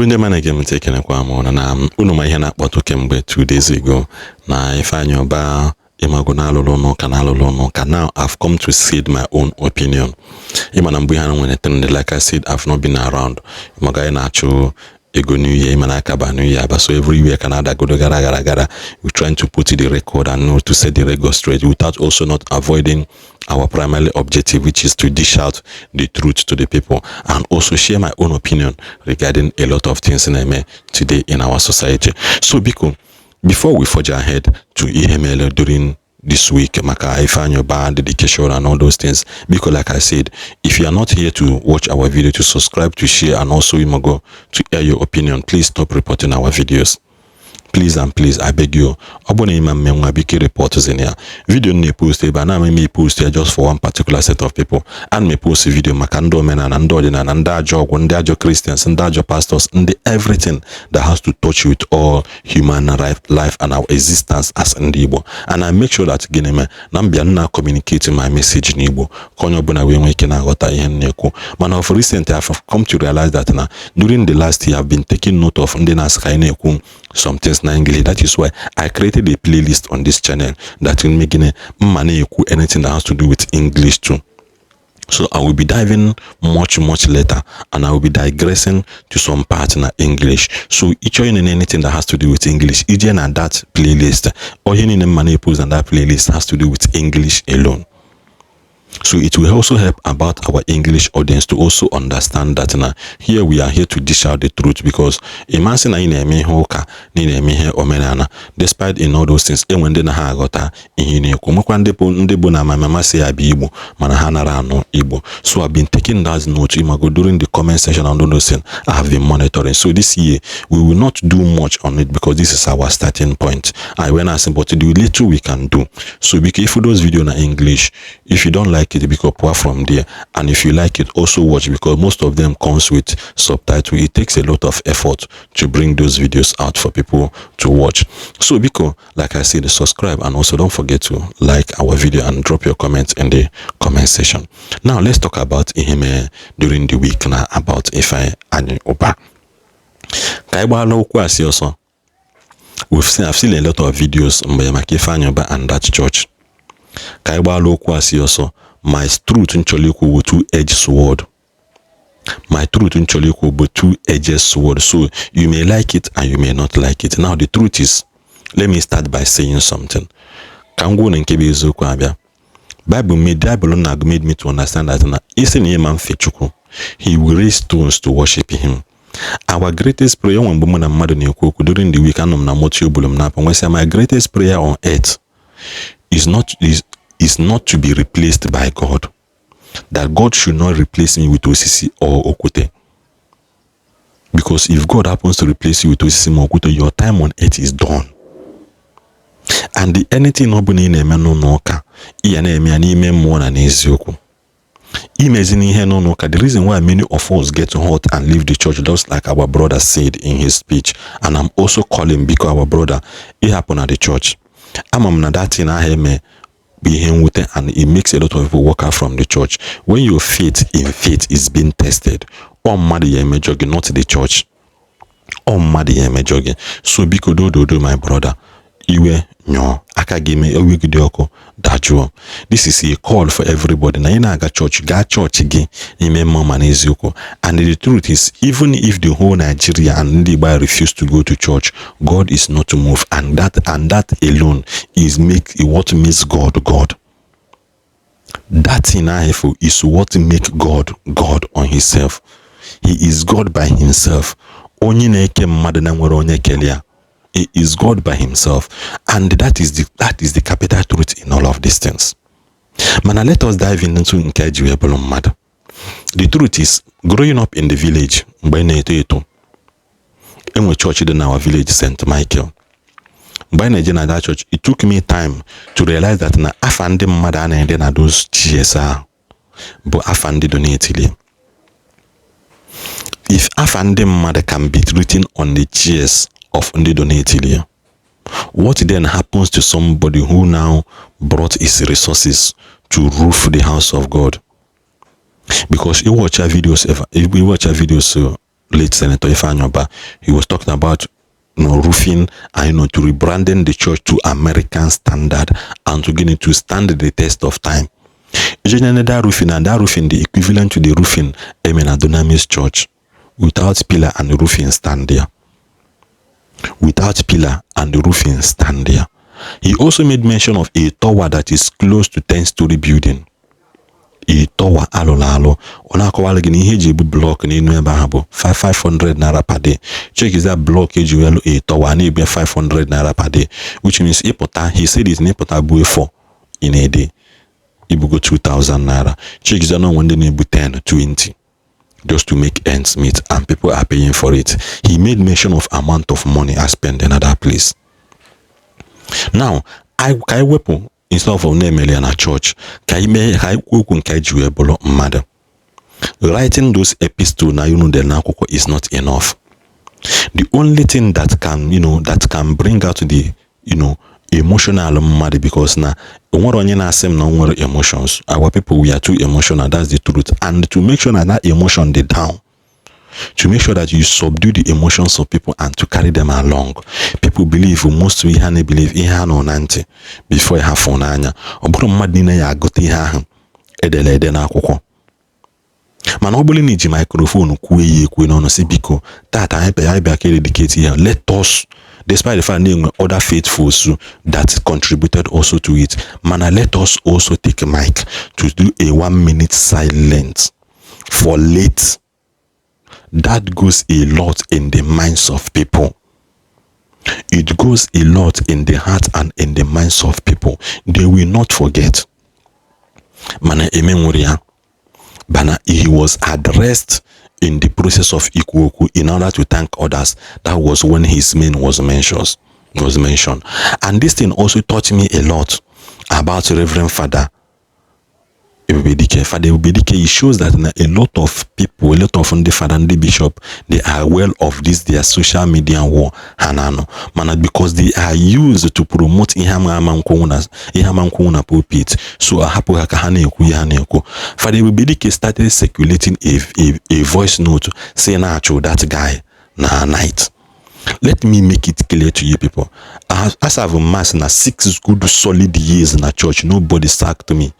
Igbo ndị ọma na-ege m ntị, ekenekwa m ụnụ. Na unu ma ihe na-akpọtụ kemgbe 2 days ago na Ifeanyi Ubah, ịmago na alụlụ n'ụka na alụlụ n'ụka. Now I've come to say my own opinion. Ịma na mgbe ha nwere trend, like I said, I've not been around maka anyị na-achụ ego New Year. Ịma na akaba New Year aba, so everywhere ka na-adagodo gara gara gara. We trying to put the record and know to set the record straight without also not avoiding our primary objective, which is to dish out the truth to the people and also share my own opinion regarding a lot of things na-eme today in our society. So biko, before we forge ahead to ihe mere during this week maka Ifeanyi Ubah dedication and all those things, biko, like I said, if you are not here to watch our video, to subscribe, to share and also, imogo, to air your opinion, please stop reporting our videos. Please and please, I beg you. Ọ bụrụ na ịma mme nwa, biko report zin ya. Video m na-epost ebe a na eme post ya just for one particular set of people. Ana m epost video maka ndị omenala, ndị ọdịnala, ndị ajọ ọgwụ, ndị ajọ Christians, ndị ajọ pastors, ndị everything that has to touch with all human life and our existence as ndị Igbo. And I make sure that, gịnị mee na m bịa nna communicate my message n'Igbo ka onye ọbụla wee nwee ike na-aghọta ihe m na-ekwu. Mana of recent, I have come to realize that na during the last year, I've been taking note of ndị na-asị ka anyị na-ekwu some things na English. That is why I created a playlist on this channel that will make mma na-ekwu anything that has to do with English too. So I will be diving much much later and I will be digressing to some part na English. So ịchọ in anything that has to do with English, ije na that playlist. Ihe niile mma na-epost na that playlist has to do with English alone. So it will also help about our English audience to also understand that na here we are here to dish out the truth, because ịmasị na ị na-eme ihe ụka na ị na-eme ihe omenala, despite in all those things, enwe ndị na ha aghọta ihe ị na-ekwu, nwekwa ndị bụ na ama amasị ya bụ Igbo mana ha nara anụ Igbo. So I've been taking that note, imago, during the comment section and all those things I have been monitoring. So this year we will not do much on it because this is our starting point. I went asking, but the little we can do. So because if those video na English, if you don't like it, because pour from there, and if you like it, also watch, because most of them comes with subtitle. It takes a lot of effort to bring those videos out for people to watch. So because, like I said, subscribe and also don't forget to like our video and drop your comments in the comment section. Now let's talk about ihe during the week now about Ifeanyi Ubah. Ka anyị gbaala okwu asị ọsọ. We've seen I've seen a lot of videos mgbe maka Ifeanyi Ubah and that church. Ka anyị gbaala okwu asị ọsọ. My truth nchọrọ ikwu bụ two-edged sword. My truth nchọrọ ikwu bụ two-edged sword. So you may like it and you may not like it. Now the truth is, let me start by saying something. Ka m gwuo na nke bụ eziokwu abịa. Bible na made me to understand that na isi na ịma mfe Chukwu, he will raise stones to worship him. Our greatest prayer, nwe mgbe mụ na mmadụ na-ekwu okwu during the week, anọ m na moto obulu m na-apụ, nwesịa, my greatest prayer on earth is not to be replaced by God, that God should not replace me with osisi or okwute, because if God happens to replace you with osisi ma okwute, your time on earth is done. And the anything ọ bụla ị na-eme n'ụlọ ụka, ị ya na-eme ya n'ime mmụọ na n'eziokwu. Imezi n'ihe n'ụlọ ụka, the reason why many of us get hurt and leave the church, just like our brother said in his speech, and I'm also calling, because our brother ịhapụ na the church, ama m na that thing ahụ eme bụ ihe mwute and it makes a lot of people walk out from the church. When your faith in faith is being tested, ọ mmadụ ya emejọ gị, not the church. Ọ mmadụ ya emejọ gị. So biko, dododo, my brother, iwe nyụọ aka gị, mee iwe gị dị ọkụ dajụọ. This is a call for everybody na ị na-aga chọọchị, gaa chọọchị gị n'ime mmụọ ma n'eziokwu. And the truth is, even if the whole Nigeria and ndị Igbo refuse to go to church, God is not to move, and that alone is make what makes God God. That thing ahụ is what make God God on himself. He is God by himself. Onye na-eke mmadụ na nwere onye kele ya. He is God by himself, and that is the capital truth in all of these things. Mana let us dive into nke eji wee bụrụ mmadụ. The truth is, growing up in the village, mgbe ị na-eto eto, enwe church dị na our village, St. Michael. Mgbe anyị na-eje na that church, it took me time to realize that na afa ndị mmadụ a na-ede na those chairs ahụ bụ afa ndị donatili. If afa ndị mmadụ can be written on the chairs of ndị donatili ya, what then happens to somebody who now brought his resources to roof the house of God? Because you watch videos, if you watch videos Late Senator Ifeanyi Ubah. He was talking about roofing and to rebranding the church to American standard and to get it to stand the test of time. Ije that roofing, and that roofing, the equivalent to the roofing eme na Dunamis Church, without pillar and roofing stand there. Without pillar and roofing stand there. He also made mention of a tower that is close to 10-story building. A tower alụrụ alụ, ọ na-akọwara gị na ihe eji ebu block n'elu ebe ahụ bụ 500 naira per day. Check, is that block eji welu a tower na-ebu 500 naira per day, which means ịpụta, he said it, na ịpụta buo 4 in a day, ibugo 2000 naira. Check, is that na onwe ndị na-ebu 10, 20 just to make ends meet, and people are paying for it. He made mention of amount of money I spend in that place. Now, I ka anyị wepụ, instead of na-emeli ya na church, ka anyị mee ka anyị kwuo okwu nke anyị ji wee bụrụ mmadụ. Writing those epistle na unu dị n'akwụkwọ is not enough. The only thing that can you know that can bring out the emotional mmadụ, because na onwere onye na-asị m na o nwere emotions. Our people, we are too emotional, that's the truth. And to make sure that that emotion dey down, to make sure that you subdue the emotions of people and to carry them along. People believe most, ihe ha na-ebelieve, ihe ha nọ na ntị before ha fụ n'anya. Ọ bụrụ mmadụ niile ya agụta ihe ahụ edere ede n'akwụkwọ, mana ọ bụrụ na iji microphone kwuo ya, ekwe n'ọnụ si, "Biko, tata anyị bịa ka dedicate ya, let us, despite the fact na enwe other faithfuls that contributed also to it, mana let us also take mic to do a one minute silence for late," that goes a lot in the minds of people. It goes a lot in the heart and in the minds of people. They will not forget. Mana emenwere ya, bana he was addressed in the process of ikwu okwu in order to thank others. That was when his name was mentioned. And this thing also taught me a lot about Reverend Father Ebubedike. Father Ebubedike, it shows that a lot of people, a lot of ndị father, ndị bishop, they are well of this their social media war ha na-anọ, mana because they are used to promote ihe ama ama nkwenwu na ihe ama nkwenwu na pulpit, so ahapụ ha ka ha na-ekwu ihe ha na-ekwu. Father Ebubedike started circulating a voice note say na-achụ that guy na night. Let me make it clear to you people, as I've mass na 6 good solid years na church, nobody sacked me.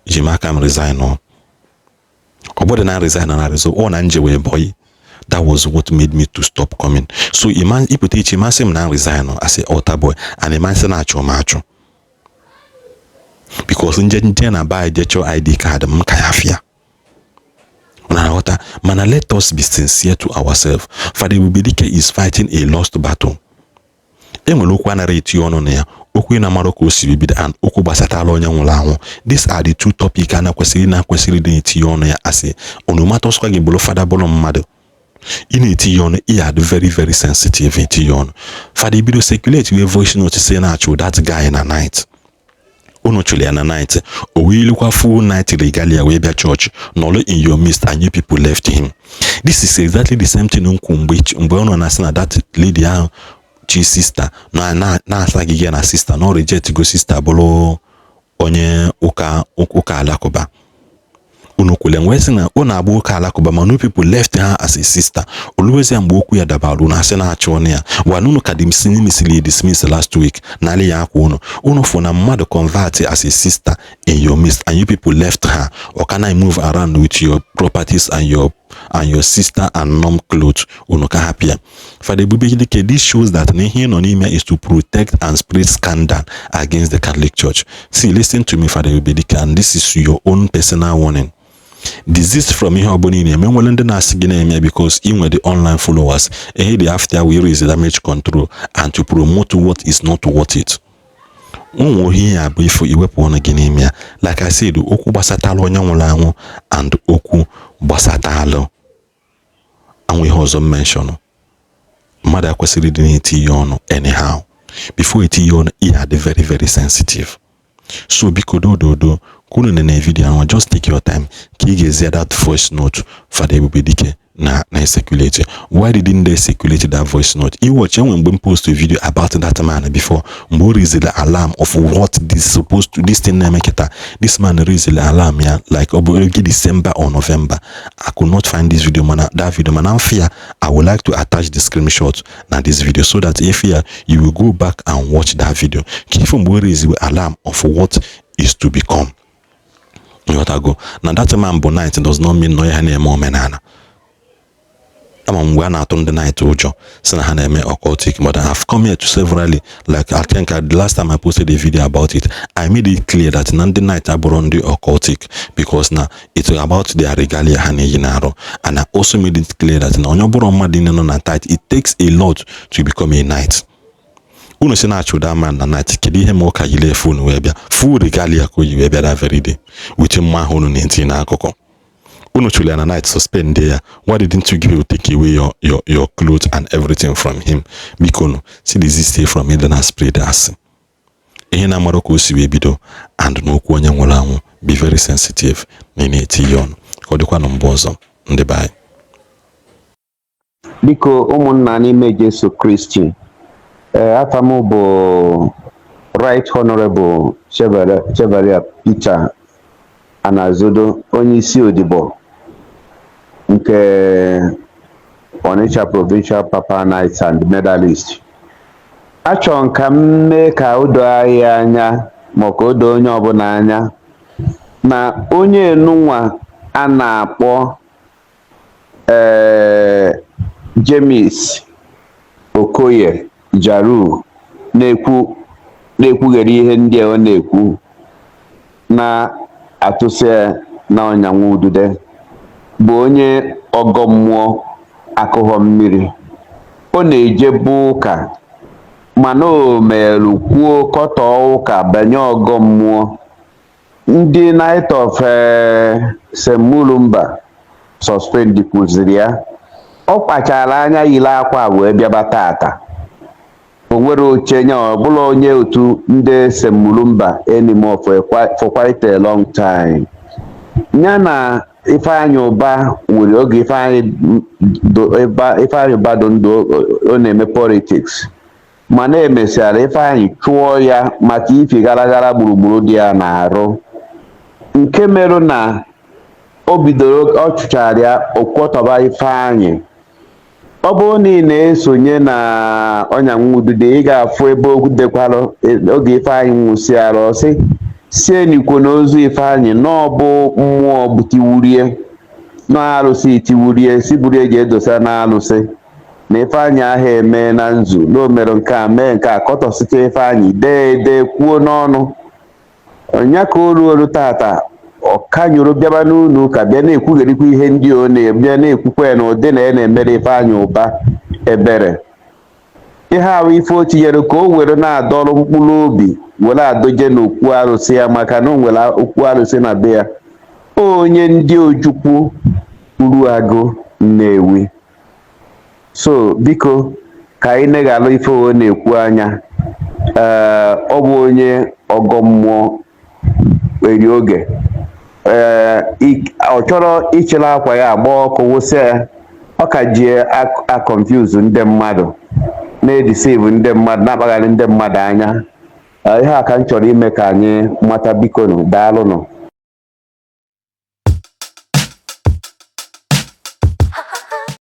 Ji m aka m resign. Ọ bụrụ na resign na resign ọ na nje wee boy, that was what made me to stop coming. So ịpụta iche masị m na resign as a altar boy and ịmasị na-achụ m achụ, because nje nje na ba je chọọ ID card m ka ya fịa na aghọta. Mana let us be sincere to ourselves. Father Ebubedike is fighting a lost battle. E nwere okwu anara etinye ọnụ na ya, okwu ị na-amarụ ka o siri bido and okwu gbasatara onye nwụrụ anwụ. These are the two topic a na-akwesịrị ịdị na-etinye ọnụ ya. Asị onumatọsịkwa gị bụrụ fada, bụrụ mmadụ, ị na-etinye ọnụ, ị adị very very sensitive etinye ọnụ. Fada ibido circulate wee voice note say na-achụ that guy na night. Unu chụrụ ya na night, o wee lukwa full night regalia wee bịa church nọrọ in your midst, and you people left him. This is exactly the same thing nkwu mgbe ọ nọ na-asị na that lady ahụ chi sister na na-asa gị na sister na ọ reject go sister bụrụ onye ụka alakụba. Unu kwule wee sị na ọ na-agba ụka alakụba, ma no, people left her as a sister. Oluwezie mgbe okwu ya dabara, unu asị na-achọ ọnụ ya gwana unu ka misili dismiss last week n'ala ya akwa unu. Unu fụ na mmadụ convert as a sister in your midst and you people left her, or can I move around with your properties and your sister and norm clothes? Unu ka hapụ ya. Father Ebubedike, this shows that na ihe nọ n'ime is to protect and spread scandal against the Catholic Church. See, listen to me, Father Ebubedike, and this is your own personal warning. Desist from ihe ọbụla ị na-eme. Nwere ndị na-asị gị na-eme because ị nwere the online followers. Ihe dị after we raise damage control and to promote what is not worth it. Ụmụ ihe ya bụ ifo iwepụ ọnụ gị n'ime ya. Like I said, okwu gbasatala onye nwụrụ anwụ and okwu gbasatalụ anwụ ihe ọzọ mention, mmadụ ekwesịrị ịdị na-eti ihe ọnụ anyhow. Before eti ihe ọnụ, ihe adị very very sensitive. So biko, dododo ka unu nene video ahụ. Just take your time ka ị ga-ezi that voice note Fada Ebubedike. Na circulate. Why didn't they circulate that voice note? Iwatch, enwe mgbe m post a video about that man before, mgbe o raised the alarm of what this supposed to, this thing na-eme kịta. This man raised the alarm ya like ọ bụ oge December or November. I could not find this video, mana that video, mana mfe I would like to attach the screenshot na this video so that if ya, you will go back and watch that video ka ife mgbe o raised the alarm of what is to become. Ịghọtago na that man bụ knight does not mean na ya na-eme omenala. Ama mgbe a na-atụ ndị knight ụjọ si na ha na-eme occultic, but I have come here to severally, like, I think the last time I posted a video about it, I made it clear that na ndị knight abụrụ ndị occultic because na it's about their regalia ha na-eyi n'arụ. And I also made it clear that na onye ọbụrụ mmadụ niile nọ na knight, it takes a lot to become a knight. Unu si na-achụ that man na knight, kedu ihe ma ụka yiri efe unu wee bịa full regalia ka o yi wee bịa that very day with mma ahụ unu na-eti n'akụkụ? Unu chụrụ ya na knight, suspend ya. Why didn't you give you take away your clothes and everything from him? Biko nu, si desist from ịdị na spread asị ihe na-amara ka o si wee bido and n'okwu onye nwụrụ anwụ. Be very sensitive na ị na-eti ya ọnụ. Ka ọ dịkwa na mgbe ọzọ, ndị be anyị. Biko, ụmụnna n'ime Jesu Kristi, ee, afa m bụ Right Honorable Chevalier Peter Anazodo, onye isi odibo nke Onitsha Provincial Papal Knights and Medalist. Achọrọ m ka m mee ka o doo anyị anya, ma ka o doo onye ọbụla anya, na onye enunwa a na-akpọ James Okoye Jaru na-ekwu, na-ekwughere ihe ndị a ọ na-ekwu, na-atụsị na ọnyanwụ udude, bụ onye ọgọ mmụọ akụghọ mmiri. Ọ na-ejebu ụka, mana o merụ kwuo kọtọọ ụka banye ọgọ mmụọ. Ndị Knight of St. Mulumba suspend kwuziri ya. Ọ kpachara anya yiri akwa wee bịaba tata. O nwere oche nya ọ bụla onye otu ndị St. Mulumba anymore for quite a long time. Ya na Ifeanyị Ụba nwere oge Ifeanyị Ụba dị ndụ, ọ na-eme politics, mana emesịara Ifeanyị chụọ ya maka ifi gara gara gburugburu dị ya n'arụ, nke merụ na o bidoro ọ chụchara ya okwọtọba Ifeanyị. Ọ bụrụ na ị na-esonye na ọnyanwụ udude, ị ga-afụ ebe okwu dekwalụ oge Ifeanyị nwụsịara, ọ sị sie n'ikwo n'ozu Ifeanyị na ọ bụ mmụọ butiwurie na arụsị tiwurie, si buru eji edosa na arụsị, na Ifeanyị ahụ eme na nzu, na o mere nke a, mee nke a, kọtọsite Ifeanyị, dee ede, kwuo n'ọnụ ọnya. Ka o ruo tata, ọ kanyụrụ bịaba n'ụlọ ụka, bịa na-ekwugherikwa ihe ndị ọ na-bịa na-ekwukwa ya na ụdị na ya na-emere Ifeanyị Ụba ebere. Ihe ahụ ife o tinyere ka o were na-adọrọ mkpụrụ obi were adoje n'okwu arụsị ya, maka na o nwere okwu arụsị na be ya. Onye ndị Ojukwu Uruagụ Nnewi. So biko, ka anyị neghalụ ife o na-ekwu anya. Ee, ọ bụ onye ọgọ mmụọ eri oge. Ee, ọ chọrọ ịchịrị akwa ya agba ọkụ wụsị ya. Ọ ka ji a-confuse ndị mmadụ, na-edeceive ndị mmadụ, na-akpagharị ndị mmadụ anya. Ihe a ka m chọrọ ime ka anyị mata. Biko nụ, daalụnụ.